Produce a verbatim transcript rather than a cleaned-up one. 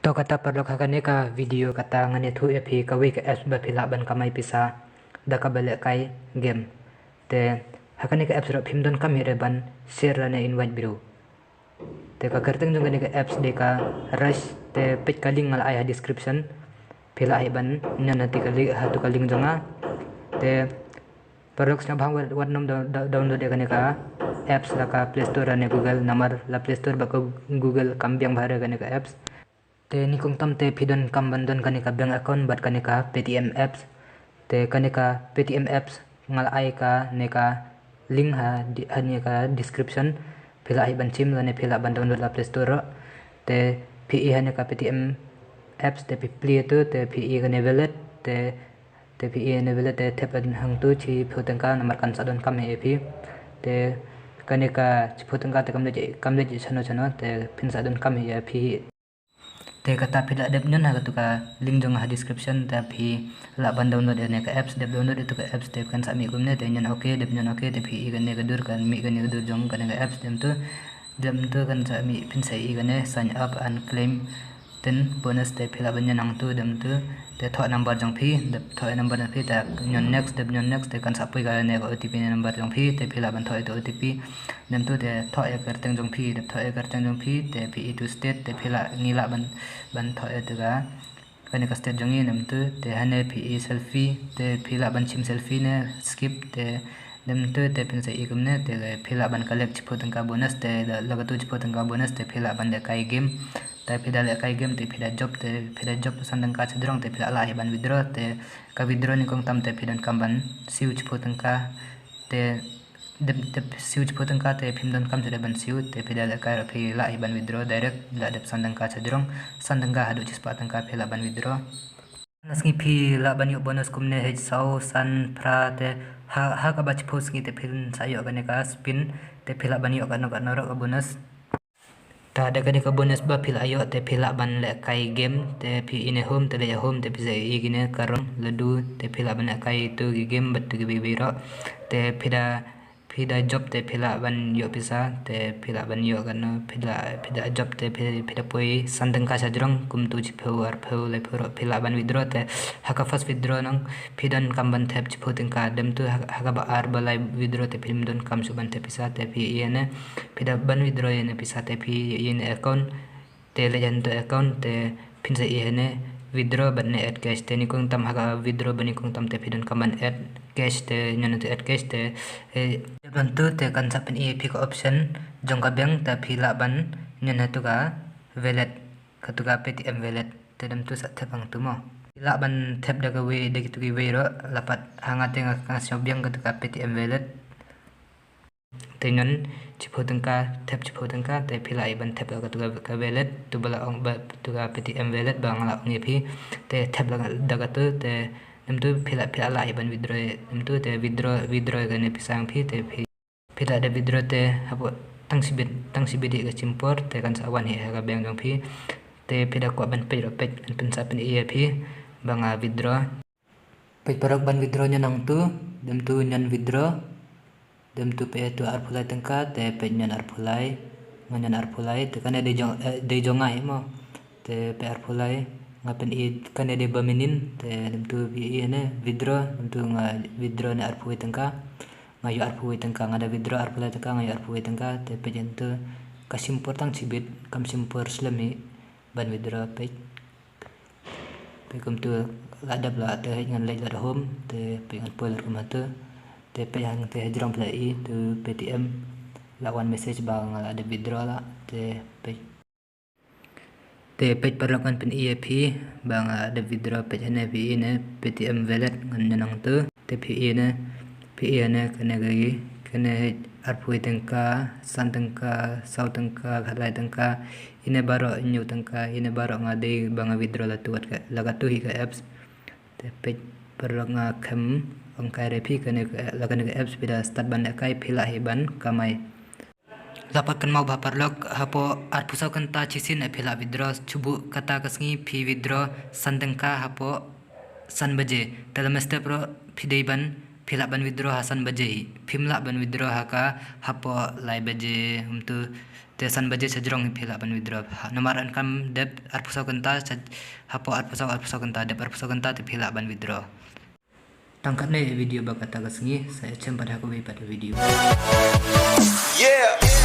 To kata paralok, ha kane ka video kata ngan ïathuh ïa phi kawei ka apps ba phi lah ban kamai pisa da kaba lehkai game. Te ha kane ka apps ruh phim donkam hi re ban share lane invite briew. Te ka kyrteng jong kane ka apps dei ka Rush, te peit ka link nga la ai ha description. Phi lah hi ban ñion ha tu ka li-, ha tu ka link jong nga. Te paralok, sngewbha wat, wat nym da, da, download ïa kane ka apps la ka Play Store ne Google, namar la Play Store bad ka Google kam biang bha re kane ka apps. Te nyngkong tam te phi donkam ban don kane ka bank account bad kane ka Paytm apps. Te kane ka Paytm apps nga la ai kane ka link ha di-, ha ne ka description. Phi lah hi ban shim lane phi lah ban download la Play Store ruh. Te phi ïohi ha ne ka Paytm apps te phi plie tu, te phi ïohi kane wallet, te, te phi ïohi kane wallet te thep hangtu shiphew tyngka namar kan sa donkam hi ïa phi. Te kane ka shiphew tyngka te kam leit, kam leit shano shano, te phin sa donkam hi ïa phi. Te kata phi lah dep ñion ha katu ka link jong nga ha description, te phi lah ban download ïa kane ka apps, dep download ïa tu ka apps te kan sa mih kumne, te ñion okay, dep ñion okay, te phi ïohi kane ka dur, kan mih kane ka dur jong kane ka apps, dep tu, dep tu kan sa mih, phin sa ïohi kane sign up and claim ten bonus, te phi lah ban ñion hangtu, dep tu te thoh number jong phi, dep thoh number jong phi, te ñion next, dep ñion next, te kan sa poi kane ka O T P ne number jong phi, te phi lah ban thoh ïa tu O T P. Dep tu te thoh ïa kyrteng jong phi, dep thoh ïa kyrteng jong phi, te phi ïohi tu state, te phi lah, ngi lah ban, ban thoh ïa tu ka, kane ka state jong ngi. Dep tu te ha ne phi ïohi selfie, te phi lah ban shim selfie ne skip, te dep tu te phin sa ïohi kumne, te phi lah ban collect shiphew tyngka bonus, te da, la katu shiphew tyngka bonus te phi lah ban lehkai game. Te phi da lehkai game te phi da jop, te phi da jop san tyngka shajrong, te phi lah, lah hi ban withdraw, te ka withdraw nyngkong tam te phi donkam ban siew shiphew tyngka, te dep, dep siew shiphew tyngka te phim donkam shuh de ban siew, te phi da lehkai ruh phi lah hi ban withdraw direct, lah dep san tyngka shajrong, san tyngka haduh shispah tyngka phi lah ban withdraw. Na sngi phi lah ban ïoh bonus kumne, heh, saw, san, phra, te ha, ha kaba shiphew sngi te phin sa ïoh kane ka spin, te phi lah ban ïoh kano kano ruh ka bonus. Te da kane ka bonus ba phi lah ïoh te phi lah ban lehkai game, te phi ïohi ne home, te leit home te phi sa ïohi kine ka rong ladu, te phi lah ban lehkai tu ki game bad tu kiwei kiwei ruh. Te phi da, phi da jop te phi lah ban ïoh pisa, te phi lah ban ïoh kano, phi da, phi da jop te phi, phi da poi san tyngka shajrong, kumtu shiphew, arphew, laiphew ruh phi lah ban withdraw, te ha ka first withdraw nang phi donkam ban thep shiphew tyngka, dep tu ha, ha kaba ar ba lai withdraw te phim donkam shuh ban thep pisa, te phi ïohi ne phi da ban withdraw ïa ne pisa, te phi ïohi ne account, te leit hangtu account te phin sa ïohi ne withdraw bad ne add cash, te nyngkong tam ha ka withdraw bad nyngkong tam te phi donkam ban add cash, te ñion hangtu add cash, te, eh, dep hangtu te kan sa pyni ïa phi ka option jong ka bank, te phi lah ban ñion hangtu ka wallet, katu ka Paytm wallet, te dep tu sa thep hangtu mo. Phi lah ban thep da kawei da kitu kiwei ruh, la pat ha nga te nga, nga sngew biang katu ka Paytm wallet. Te ñion shiphew tyngka, thep shiphew tyngka, te phi lah hi ban thep da katu ka, ka wallet, tu ba la ong ba, tu ka Paytm wallet ba nga la ong ïa phi, te thep da, da katu, te dep tu phi lah, phi lah, lah hi ban withdraw, dep tu te withdraw, withdraw kane pisa jong phi, te phi Phi da, da withdraw te hapoh tang shibit, tang shibit hi ka shim por te kan sa wan hi ha ka bank jong phi. Te phi da kwah ban peit ruh peit, ngan pynsa pyni ïa phi ba nga withdraw. Peit paralok, ban withdraw ñion hangtu, dep tu ñion withdraw. Dep tu peit, tu arphew lai tyngka, te peit ñion arphew lai, nga ñion arphew lai, te kane dei jong, eh, dei jong nga hi mo. Te peit arphew lai, nga pyni kane dei ba mynnin, te dep tu phi ïohi ne withdraw, dep tu nga withdraw ne arphew wei tyngka. Nga ïoh arphew wei tyngka, nga da withdraw arphew lai tyngka, nga ïoh arphew wei tyngka, te peit hangtu ka shim por tang shibit, kam shim por slem hi ban withdraw, peit. Peit kumtu la dep la, te heh ngan leit la home, te peit ngan poi la kum hangtu. Te peit hangte hajrong phi la i tu Paytm la wan message ba nga la dep withdraw la, te peit. Te peit paralok, ngan pyni ïa phi ba nga la dep withdraw, peit hane phi ïohi ne Paytm wallet, ngan ñion hangtu. Te phi ïohi ne, phi ïohi ne kane ka, kane arphew wei tyngka, san tyngka, saw tyngka, khatlai tyngka, ine baroh hynñiew tyngka, ine baroh nga dei ba nga withdraw la tu wat ka, la katu hi ka apps. Te peit paralok, nga khlem ong kai re phi, kane ka, la kane ka apps phi da start ban lehkai phi lah hi ban kamai. La pat kynmaw bha paralok, hapoh arphew saw kynta shisien phi lah withdraw, shu buh kata ka sngi phi withdraw san tyngka hapoh san baje. Te la mynstep ruh phi dei ban, phi lah ban withdraw ha san baje hi. Phim lah ban withdraw ha ka hapoh lai baje, hangtu Te san baje shajrong phi lah ban withdraw. Ha, namar yn kam dep arphew saw kynta, shaj-, hapoh arphew saw, arphew saw kynta, dep arphew saw kynta te phi lah ban withdraw. Tang katne video ba kata ka sngi, sa ïa jem pat ha kawei pat video. Yeah.